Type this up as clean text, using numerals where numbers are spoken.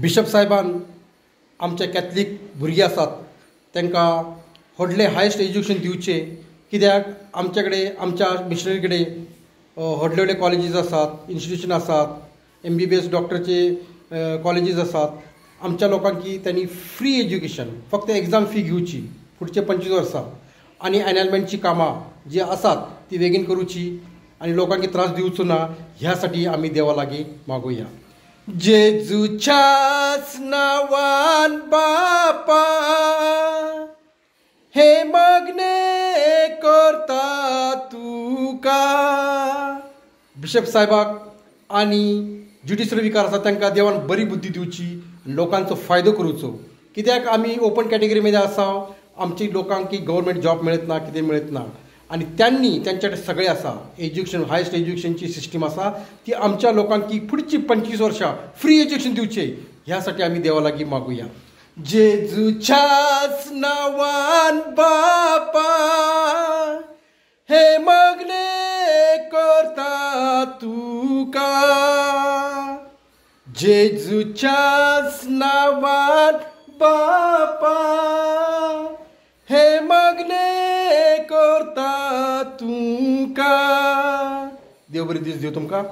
Bishop सायबान आमचे Catholic भुरगीं आसात तांकां व्हडलें हायस्ट एज्युकेशन दिवचें, कित्याक आमचे कडेन आमच्या मिशनरी कडेन व्हडले व्हडले कॉलेजीस आसात, इन्स्टिट्यूशन आसात, MBBS डॉक्टरचे कॉलेजीस आसात. आमच्या लोकांक त्यांनी फ्री एज्युकेशन, फक्त एग्जाम फी घेवची फुडचे 25 वर्सां आनी एनलमेंटची कामां जी आसात ती बेगीन करूची आनी लोकांक त्रास दिवचो ना, ह्यासाठी आमी देवा लागीं मागुया. जेजूच्याच नांवान बापा हे मागणे करता तुका. बिशप साहेबाक आनी ज्युडिशल विकार आसा तांकां देवान बरी बुद्धी दिवची, लोकांचो फायदो करूचो, कित्याक आमी ओपन कॅटेगरीमध्ये आसा, आमची लोकांक गव्हर्मेंट जॉब मेळत ना, कितें मेळत ना, आनी त्यांनी त्यांच्या कडेन सगळें आसा, एज्युकेशन हायस्ट एज्युकेशनची सिस्टीम आसा ती आमच्या लोकांक फुडची 25 वर्सां फ्री एज्युकेशन दिवचें, ह्यासाठी आमी देवा लागीं मागुया. जेजूच्याच नांवान बापा हे मागणे करता तुका, जेजूच्याच नांवान बापा हे मागणे करता तुका. देव बरी दीस दिवं तुमकां.